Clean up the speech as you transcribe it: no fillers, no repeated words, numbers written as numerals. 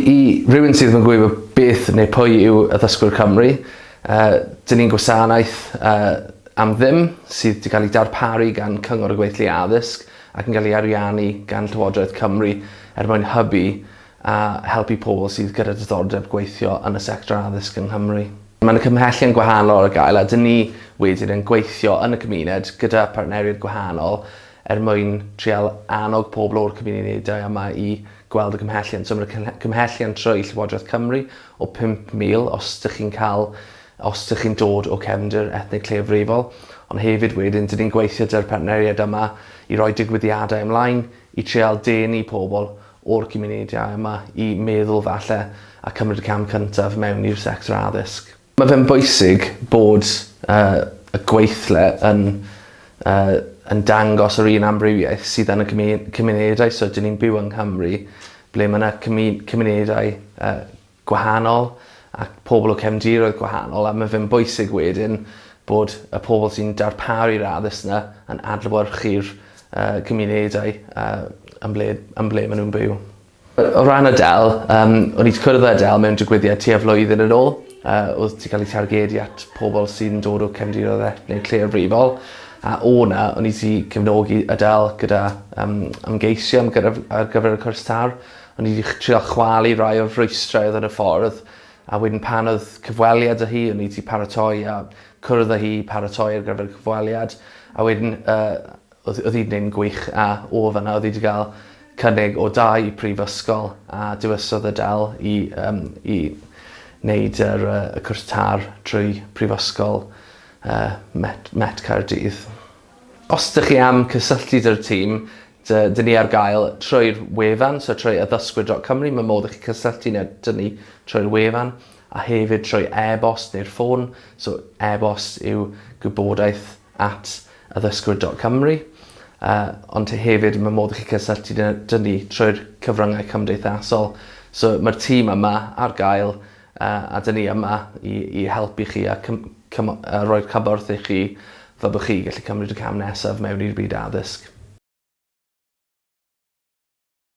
i rywun sydd ddim yn gwybod beth neu pwy yw Addysgwyr Cymru, dyn ni'n gwasanaeth am ddim sydd wedi cael ei darparu gan Cyngor y Gweithlu Addysg ac yn cael ei ariannu gan Llywodraeth Cymru er mwyn hybu a helpu pobl sydd gyda diddordeb gweithio yn y sector addysg yng Nghymru. Mae 'na cymhellion gwahanol ar gael a 'dyn ni wedyn yn gweithio yn y cymuned gyda partneriaid gwahanol er mwyn trial annog pobl o'r cymunedau yma i gweld y cymhellion. So mae'r cymhellion trwy Llywodraeth Cymru o 5,000 os dych chi'n cael os dych chi'n dod o cefndir ethnig lleiafrifol, ond hefyd wedyn dyn ni'n gweithio 'da'r partneriaid yma i roi digwyddiadau ymlaen i trial denu pobl o'r cymunedau yma i meddwl falle a cymryd y cam cyntaf mewn i'r sector addysg. Mae fe'n bwysig bod y gweithle yn yn dangos yr un amrywiaeth sydd yn y cymunedau. So 'dyn ni'n byw yng Nghymru ble ma' 'na cymunedau gwahanol ac pobl o cefndiroedd gwahanol a ma' fe'n bwysig wedyn bod y pobl sy'n darparu'r addysg 'na yn adlewyrchu'r cymunedau yn ble yn ble ma' nw'n byw. O ran Adele, yym o'n i 'di cwrdd â Adele mewn digwyddiad tua flwyddyn yn ôl yy odd 'di ca'l ei targedu at pobol sydd yn dod o cefndiroedd ethnig lleiafrifol a o 'na o'n i 'di cefnogi Adele gyda yym ymgeisio am gyref ar gyfer y cwrs tar. O'n i 'di trio chwalu rai o'r rhwystrau odd yn y ffordd a wedyn pan odd cyfweliad 'da hi o'n i 'di paratoi a cwrdd â hi i paratoi ar gyfer y cyfweliad a wedyn yy Oedd oedd hi 'di neud yn gwych a o fanna oedd hi 'di ga'l cynnig o dau prifysgol a dewisodd Adele i yym i neud yr yy y cwrs tar trwy prifysgol yy Met Met Caerdydd. Os 'dych chi am cysylltu 'da'r tîm dy- 'dyn ni ar gael trwy'r wefan so trwy addysgwyr dot cymru ma' modd i chi cysylltu ne' 'da ni trwy'r wefan a hefyd trwy e-bost neu'r ffôn so e-bost yw gwybodaeth at addysgwyr dot cymru yy ond hefyd ma' modd i chi cysylltu 'da 'da ni trwy'r cyfryngau cymdeithasol. So ma'r tîm yma ar gael yy a 'dyn ni yma i i helpu chi a cym- cymo- a roi'r cymorth i chi fel bo' chi gallu cymryd y cam nesaf mewn i'r byd addysg.